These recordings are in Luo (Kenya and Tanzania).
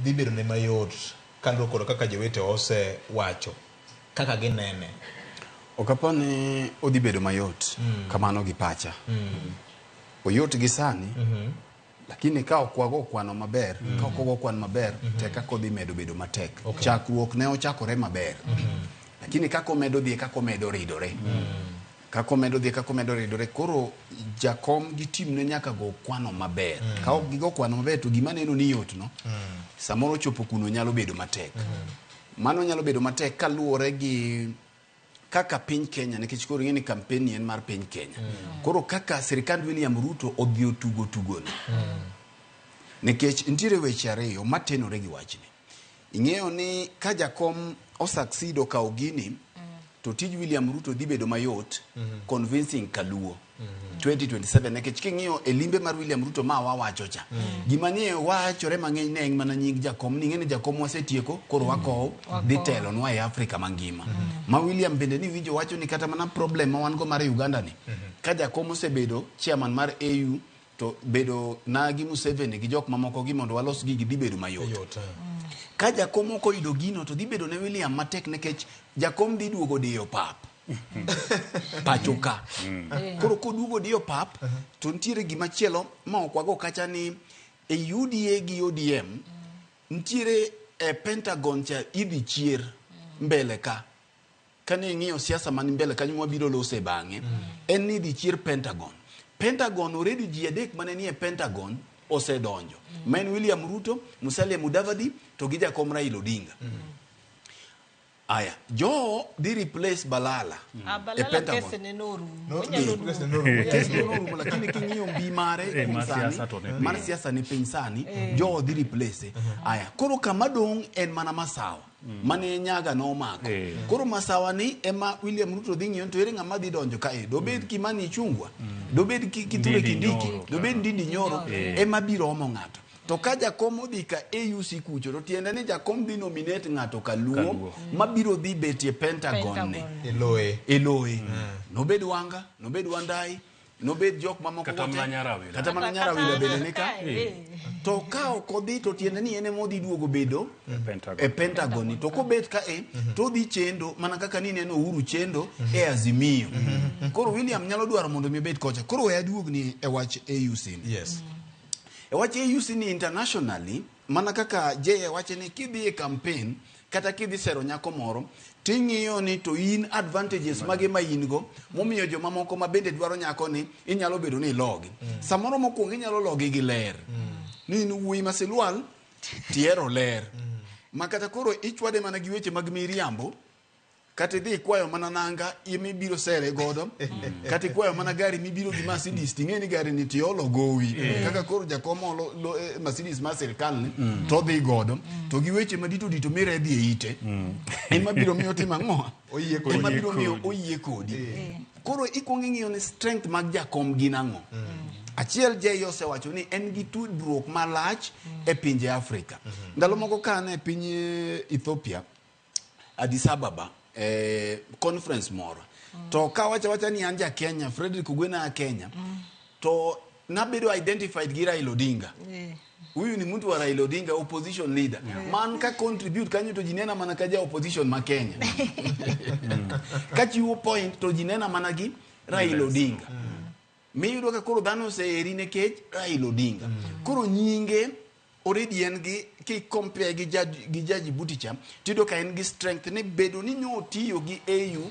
dhi bedo ne mayot kaluwore kod kaka jowete osewacho kaka ginene? Ok apar ni odhi bedo mayot kamano gi pacha. Oyot gi sani, lakini ka ok wago kwano maber, ka ok ogo kwan maber, tek kaka odhi medo bedo matek. Chakruok ne ochakore maber. Lakini kaka omedo dhi e kaka omedo ridore. Kaka omedo dhi e kaka omedo ridore. Koro jakom gi team ne nyaka go kwano maber. Ka ok gigo kwano maber to gima neno ni yot no, samoro chopo kuno nyalo bedo matek. Mano nyalo bedo matek kaluwore gi kaka piny Kenya, nikech koro ing'e ni campaign ni en mar piny Kenya. Koro kaka sirikand William Ruto odhi otugo tugoni. Nikech nitiere weche ariyo matenore gi wachni. Ing'eyo ni ka jakom o succeed okawo gini, to tij William Ruto dhi bedo mayot convincing Kaluo 2027, nikech king'iyo e limbe mar William Ruto ma wawacho cha, gima nie wachore mang'eny ne en mana nying jakom ni ing'e ni jakom wasetieko, koro wakow dhi telonwa e Afrika mangima. Ma William bende ni winjo wacho ni kata mana problem ma wan go mar Uganda ni, ka jakom osebedo chairman mar AU to bedo na gi Museveni gi jok mamoko gi mondo walos gigi dhi bedo mayot. Yot. Ka jakom ok oyudo gino to dhi bedo ne William matek, nikech jakom dhi duogo diyo pap pacho ka. Koro koduogo diyo pap to nitiere gima chielo ma ok wago kacha ni e UDA gi ODM nitiere e Pentagon cha idhi chier mbele ka. Kane ing'iyo siasa man mbele kanyo mwabiro lose bang'e, en ni idhi chier Pentagon. Pentagon already ji adek mane nie Pentagon osedonjo. Ma en William Ruto, Musalia Mudavadi to gi jakom Raila Odinga. Aya, Joho dhi replace Balala Ah, e Balala Pentagon. kese ne norumo. No, Onyalo eh, duogo. kese ne norumo. Kese ne norumo, lakini king'iyo mbi mare kuom mar sani, siasa to ni mar piny. siasa ni piny sani, Joho dhi replace. Aya, koro kama dong' en mana Masawa. Mane Nyaga nomako. Koro Masawa ni ema William Ruto dhi ng'iyo to ere ng'ama dhi donjo kae. Dobed Kimani Ichung'wa, dobed Kithure Ndindi Kindiki, Nyoro, dobed Ndindi Nyoro ema biro omo ng'ato. To ka jakom odhi ka AUC kucho to tiende ni jakom dhi nominate ng'ato kaluo Kaluo. mabiro dhi betie Pentagon ni. Pentagon. Iloye. Eloe. Nobed Wanga, nobed Wandai, nobed jok mamoko Kata go te. mana Nyarawila. Kata mana Kata Nyarawila bende ni ka. kae, eh. To ka ok odhi to tiende ni en ema odhi duogo bedo Pentagon. e Pentagon ni. To kobet ka e to odhi chendo mana kaka ni neno Uhuru chendo e Azimio. Koro William nyalo dwaro mondo mi obed kocha. Koro we aduogni e wach AUC ni. Yes. E wach AUC ni internationally, mana kaka JA wacho ni kidhi e campaign kata kidhi sero nyako moro ting'iyo ni to in advantages mage ma in go momiyo jomamoko ma bende dwaro nyako ni inyalo bedo ni ilogi. Samoro mokwongo inyalo logi gi ler. Ni in wuoyi ma silwal tihero ler. Ma kata koro ichwade mana gi weche mag miriambo, kata idhi ikwayo mana nanga mibiro sere godo, kata ikwayo mana gari mibiro gi Mercedes ting'e ni gari ni tiolo gowi kaka koro jakom olo Mercedes mar sirikal ni to odhi godo to gi weche madito dito miredhi e ite ema biro miyo timo ang'o, Oyie kodi. ema biro miyo oyie kodi. Koro ikwongo ing'iyo ni strength mag jakom gin ang'o. Achiel, Jay osewacho ni en gi tudruok malach e pinje Afrika. Ndalo moko ka an e piny Ethiopia, Addis Ababa, conference moro, to ka wacha wacha ni an ja Kenya, Frederick Ogwena a Kenya, to nabedo identified gi Raila Odinga. Huyu ni mtu wa Raila Odinga, opposition leader. Man ka contribute kanyo to ji nena mana ka ja opposition ma Kenya. Ka chiwo point to ji nena mana gi Raila Odinga. Miyudo ka koro dhano oseheri nikech Raila Odinga. Koro nyinge already en gi, ki compare gi ja Djibouti cha, tiyudo ka en gi strength ni bedo ni nyotiyo gi AU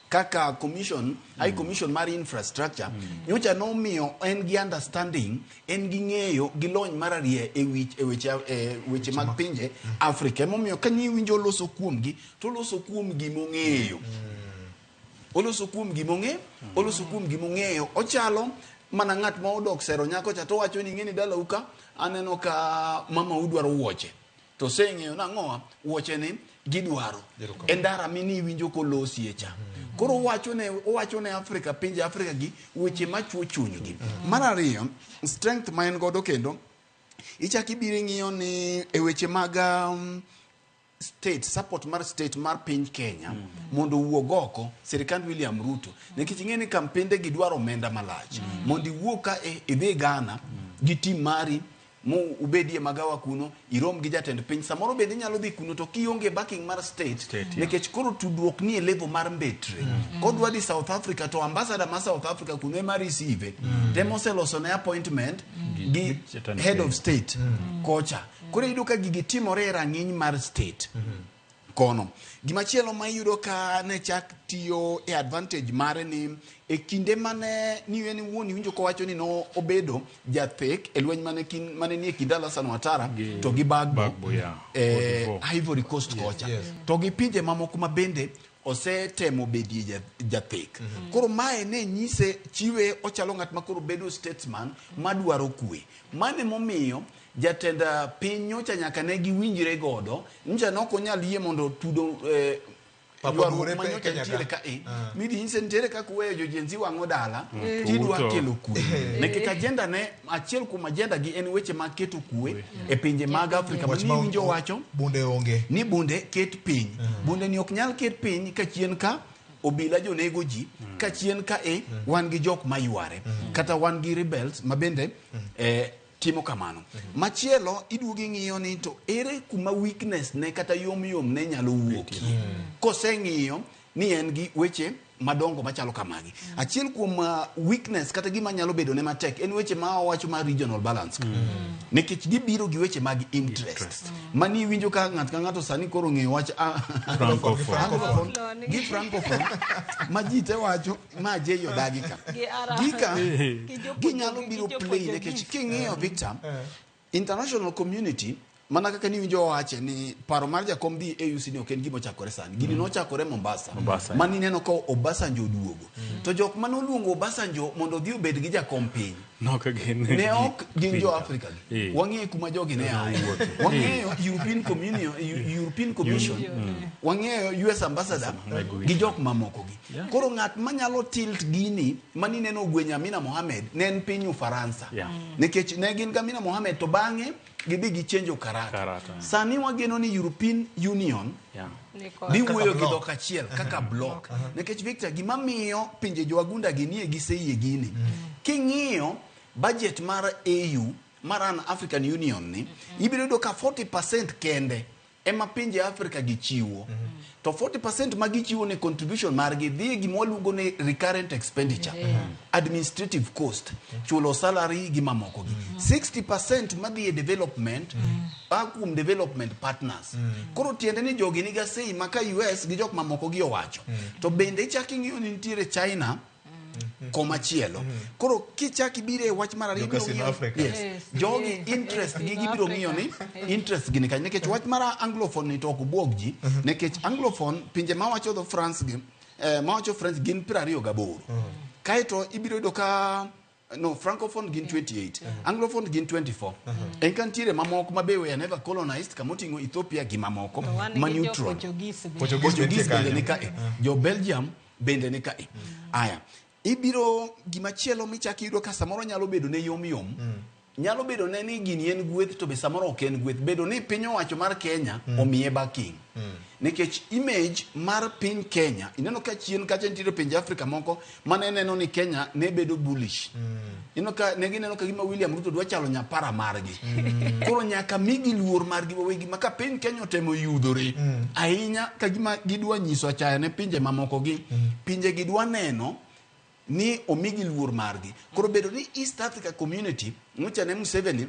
kaka commission, High Commission mar infrastructure, nyocha nomiyo en gi understanding, en gi ng'eyo gi lony marariya e wich, e weche, e weche mag pinje Afrika. Emomiyo ka niwinjo loso kuomgi, to oloso kuom gimong'eyo. Oloso kuom gimong'eyo, oloso kuom gimong'eyo. Ochalo mana ng'at ma odok sero nyako cha to wacho ni ing'e ni dalau ka aneno ka mama udwaro wuoche. To oseng'eyo nang'owa wuoche ni gidwaro. E ndara mini iwinjo kolosie cha. Koro owacho ne Afrika, pinje Afrika gi weche machuo chunygi. Mar ariyo, strength ma en godo kendo, ichak ibiro ing'iyo ni e weche mag state, support mar state mar piny Kenya mondo owuog oko sirikand William Ruto, nikech ing'e ni kampende gi dwaro omenda malach. Mondo iwuog ka idhi Ghana gi team mari Mu ubedie magawa kuno, irom gi jatend piny. Samoro bende inyalo dhi kuno to kionge backing mar state, State, yeah. nikech koro tudruok ni e level mar mbetre. Kodwa dhi South Africa to ambassador ma South Africa kuno ema receive. Temo oseloso ne appointment gi Jatend head piny. of state kocha. Koro iyudo ka gigi timore e rang'iny mar state. Kono. Gimachielo ma iyudo ka ne chak tiyo e advantage mare ni e kinde mane ni en wuon iwinjo kowacho ni no obedo jathek e lweny mane, mane nie kind Alassane Ouattara to gi Gbagbo, Gbagbo, yeah. eh, Cote d'Ivoire. Ivory Coast kocha yes. to gi pinje mamoko ma bende osetemo bedie jathek. Koro mae ne nyise chiwe ochalo ng'at ma koro bedo statesman madwaro kwe. Mane momiyo jatend piny nyocha nyaka ne giwinjre godo nyocha ne ok onyal yie mondo tudo Papa ywaruok Bure ma pe nyocha Kenya nitiere ka. ka e midi nyise nitiere kaka uweyo jo Gen Z wang'o dala tidwa To uto. kelo kwe nikech agenda ne achiel kuom agenda gi en weche mag keto kwe e pinje mag Afrika Wach ma ma niwinjo wacho bunde onge. ni bunde ket piny. Bunde ni ok nyal ket piny ka chien ka obila jonego ji, ka chien ka e wan gi jok mayware kata wan gi rebels ma bende timo kamano. Machielo iduogo ing'iyo ni to ere kuma weakness ne kata yom yom ne nyalo wuokie. Koseng'iyo ni en gi weche madongo machalo kamagi. Achiel kuom weakness kata gima nyalo bedo ne matek en weche ma owacho mar regional balance. Nikech gibiro gi weche mag interest. Mani iwinjo ka ng'ato ka ng'ato sani koro ong'eyo wach Francophone. Anglophone gi francophone ma ji te wacho ma Jay odagi ka. Gi Arab. Gika Gi jo ginyalo Portuguese, biro gi jo play nikech Portuguese. king'iyo Victor international community mana kaka niwinjo owache ni paro mar jakom dhi AUC ni ok en gima ochakore sani. Gini nochakore Mombasa. Mombasa, Mani ineno ka Obasanjo oduogo. To jok mane oluongo Obasanjo mondo odhi obed gi jakom piny Nok gin ne ok gin jo Afrika gi. Wang'eyo kuma jogi ne aye. Wang'eyo European Communion, European Commission. Wang'eyo US ambassador gi jok mamoko gi. Koro ng'at manyalo tilt gini mani neno ogwenyo Amina Mohamed ne en piny Ufaransa. Nikech ne gin gi Amina Mohamed to bang'e gidhi gichenjo karata. Karata. Sani wageno ni European Union Ni kod- dhi wuoyo gi block. dhok achiel kaka block. Nikech Victor gima miyo pinje jowagunda gi nie giseyie gini. King'iyo budget mar AU mar an African Union ni ibiro yudo ka 40% kende ema pinje Afrika gi chiwo. To 40% ma gichiwo ni contribution margi dhi e gima waluongo ni recurrent expenditure, administrative cost, chulo salary gi mamoko gi. 60% madhi e development a kuom development partners. Koro tiende ni jogi niga sei ma ka US gi jok mamoko gi owacho. To bende ichak ing'iyo ni nitiere China komachielo. Koro kichak ibiro e wach mar ariyo Joka ibiro Sino ng'iyo- Africa. Yes. Yes, Jogi yes, interest gi yes, gibiro Africa. ng'iyo ni interest gi ni kanye nikech wach mar anglophone ni to ok buog ji nikech anglophone pinje mawacho dho France gi mawacho French gin 28. Kaeto ibiro yudo ka no francophone gin 28 anglophone gin 24 en ka nitiere mamoko ma be were never colonized kamoting'o Ethiopia gi mamoko To wan ma gi jo neutral Portuguese be. Portuguese Portuguese bende bende ni kanyo. kae jo Belgium bende ni kae aya ibiro gimachielo michak iyudo ka samoro nyalo bedo ne yom yom nyalo bedo ne ni gini en gweth to be samoro ok en gweth bedo ni piny owacho mar Kenya omiye backing nikech image mar piny Kenya ineno ka chien kacha nitiere pinje Afrika moko mane neno ni Kenya ne bedo bullish ineno ka ne gineno ka gima William Ruto dwa chalo nyapara margi koro nyaka migi luor margi wawegi ma ka piny Kenya otemo yudhore ahinya ka gima gidwa nyiso achaya ne pinje mamoko gi pinje gi dwa neno ni omigi luor margi koro bedo ni East Africa Community nyocha ne Museveni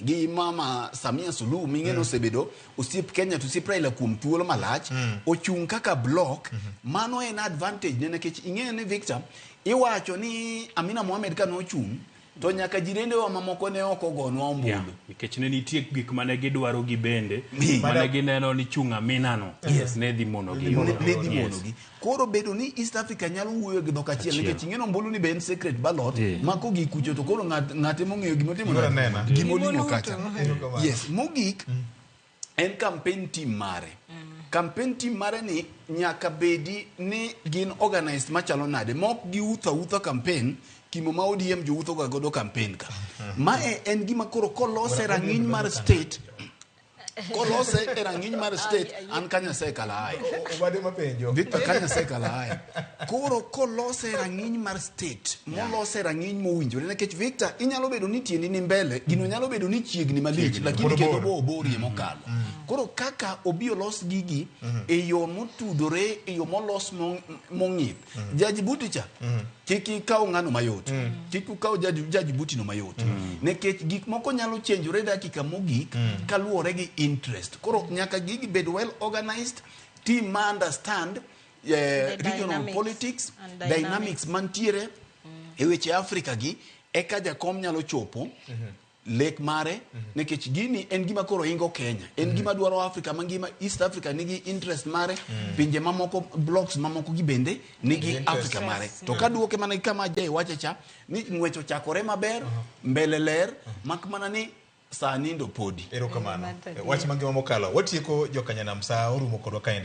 gi mama Samia Suluhu ming'e nosebedo osiep Kenya to osiep Raila kuom thuolo malach ochung' kaka block mano en advantage ne nikech ing'eyo ni Victor iwacho ni Amina Mohamed ka nochung' to nyaka jirendewa mamoko ne ok ogonwa ombulu Yeah, nikech ne nitie gik mane gidwaro gi bende Mm. mane gineno ni chung' aminano ne dhi monogi ne ne dhi Yes. monogi koro bedo ni East Africa nyalo wuoyo gi dhok achiel Achiel. nikech ing'e ombulu ni be en secret ballot Yeah. ma kogik kucho to koro ng'ate mong'eyo gimotimo Gimoro nade? anena. Gimoling'o Gimoluto. kacha Erokamano. yes mogik en campaign team mare campaign team mare ni nyaka bedi ni gin organized machalo nade mok giwuotho awuotha campaign kimo ma ODM jowuotho ga godo campaign ka mae en gima koro kolose rang'iny mar state Kolose e rang'iny mar state, an ka Nyasaye kala aye. Obade mapenjo. Victor ka Nyasaye kala aye. Koro kolose e rang'iny mar state, molose e rang'iny mowinjore nikech Victor inyalo bedo ni tiendi ni mbele, gino nyalo bedo ni chiegni malich, lakini Pod kendo obor. bo oborie mokalo. Koro kaka obi olos gigi e yo motudore, e yo molos mong'ith. Ja Djibouti cha, kik ikaw ng'ano mayot. Kik ukaw ja Djibouti no mayot. Nikech gik moko nyalo chenjore dakika mogik kaluwore gi interest. Koro nyaka gigi bed well organized, team ma understand The regional dynamics politics, and dynamics dynamics mantiere e weche Afrika gi, eka jakom nyalo chopo lek mare nikech gini en gima koro ingo Kenya, en gima dwaro Afrika mangima. East Africa nigi interest mare, pinje mamoko, blocks mamoko gi bende nigi Interest. Afrika mare. To kaduoke mana kama Jay wacho cha ni ng'wech ochakore maber, mbele ler, mak mana ni saa nindo podi. Erokamano. Mar Wach mangima mokalo. Watieko jokanyanam, saa orumo kodwa kaendi.